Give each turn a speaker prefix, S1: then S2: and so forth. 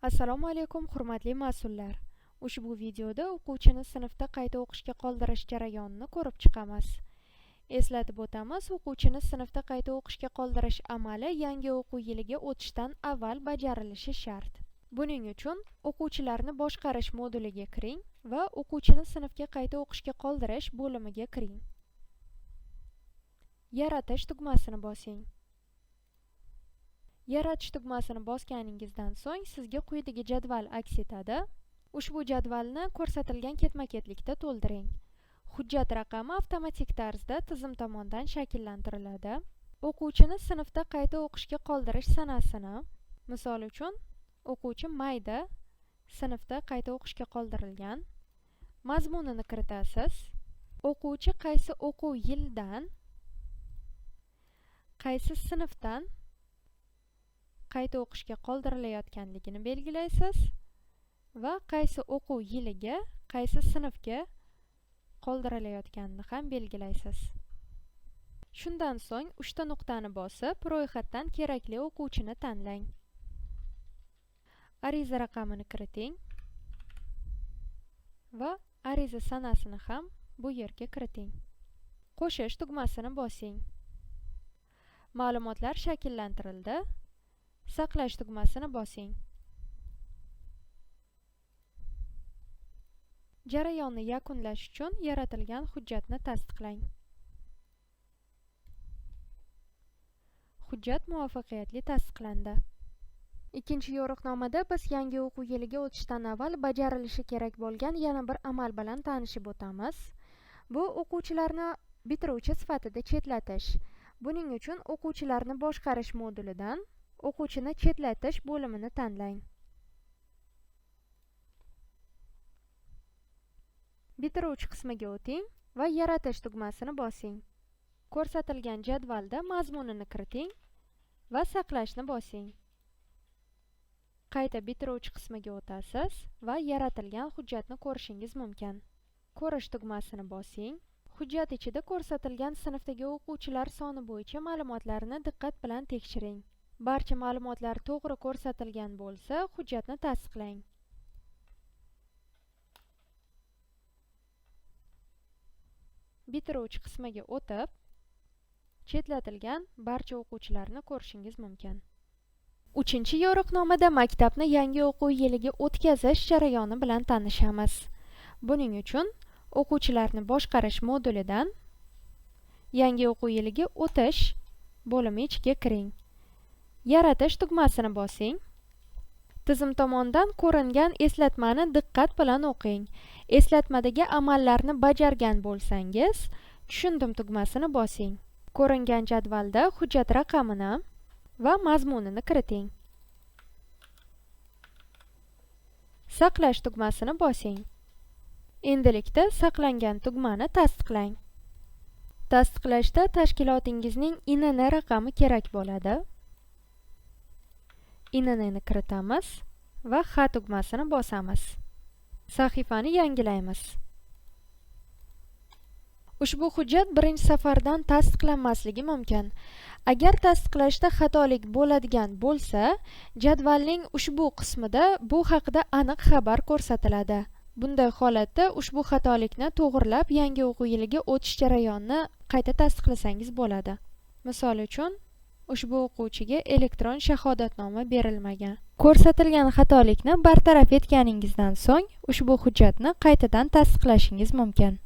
S1: Assalomu alaykum, hurmatli mas'ullar. Ushbu videoda o'quvchini sinfda qayta o'qishga qoldirish jarayonini ko'rib chiqamiz. Eslatib o'tamiz, o'quvchini sinfda qayta o'qishga qoldirish amali yangi o'quv yiliga o'tishdan avval bajarilishi shart. Buning uchun o'quvchilarni boshqarish moduliga kiring va o'quvchini sinfga qayta o'qishga qoldirish bo'limiga kiring. Yaratish tugmasini bosing. Yaratish tugmasini bosganingizdan so'ng sizga quyidagi jadval aks etadi. Ushbu jadvalni ko'rsatilgan ketma-ketlikda to'ldiring. Hujjat raqami avtomatik tarzda tizim tomonidan shakllantiriladi. O'quvchini sinfda qayta o'qishga qoldirish sanasini, misol uchun, o'quvchi mayda sinfda qayta o'qishga qoldirilgan, mazmunini kiritasiz. O'quvchi qaysi o'quv yilidan, qaysi sinfdan qayta o'qishga qoldirilayotganligini belgilaysiz va qaysi o'quv yiliga, qaysi sinfga qoldirilayotganini ham belgilaysiz. Shundan so'ng 3 ta nuqtani bosib, ro'yxatdan kerakli o'quvchini tanlang. Ariza raqamini kiriting va ariza sanasini ham bu yerga kiriting. Qo'shish tugmasini bosing. Ma'lumotlar shakllantirildi. Saqlash tugmasini bosing. Jarayonni yakunlash uchun yaratilgan hujjatni tasdiqlang. Hujjat muvaffaqiyatli tasdiqlandi. Ikkinchi yo'riqnomada biz yangi o'quv yiliga o'tishdan avval bajarilishi kerak bo'lgan yana bir amal bilan tanishib o'tamiz. Bu o'quvchilarni bitiruvchi sifatida chetlatish. Buning uchun o'quvchilarni boshqarish modulidan o'quvchini chetlatish bo'limini tanlang. Bitiruvchi qismiga o'ting va yaratish tugmasini bosing. Ko'rsatilgan jadvalda mazmunini kiriting va saqlashni bosing. Qayta bitiruvchi qismiga o'tasiz va yaratilgan hujjatni ko'rishingiz mumkin. Ko'rish tugmasini bosing. Hujjat ichida ko'rsatilgan sinfdagi o'quvchilar soni bo'yicha ma'lumotlarni diqqat bilan tekshiring. Barcha ma'lumotlar to'g'ri ko'rsatilgan bo'lsa, hujjatni tasdiqlang. Bitiruvchi qismiga o'tib, chetlatilgan barcha o'quvchilarni ko'rishingiz mumkin. Uchinchi yo'riqnomada maktabni yangi o'quv yiliga o'tkazish jarayoni bilan tanishamiz. Buning uchun o'quvchilarni boshqarish modulidan yangi o'quv yiliga o'tish bo'limi ichiga kiring. Yaratish tugmasini bosing. Tizim tomonidan ko'ringan eslatmani diqqat bilan o'qing. Eslatmadagi amallarni bajargan bo'lsangiz, tushundim tugmasini bosing. Ko'ringan jadvalda hujjat raqamini va mazmunini kiriting. Saqlash tugmasini bosing. Endilikda saqlangan tugmani tasdiqlang. Tasdiqlashda tashkilotingizning INN raqami kerak bo'ladi. INNni kiritamiz va H tugmasini bosamiz. Sahifani yangilaymiz. Ushbu hujjat birinchi safardan tasdiqlanmasligi mumkin. Agar tasdiqlashda xatolik bo'ladigan bo'lsa, jadvalning ushbu qismida bu haqida aniq xabar ko'rsatiladi. Bunday holatda ushbu xatolikni to'g'rilab yangi o'quv yiliga o'tish jarayonini qayta tasdiqlasangiz bo'ladi. Misol uchun, ushbu o'quvchiga elektron shahodatnoma berilmagan. Ko'rsatilgan xatolikni bartaraf etganingizdan so'ng ushbu hujjatni qaytadan tasdiqlashingiz mumkin.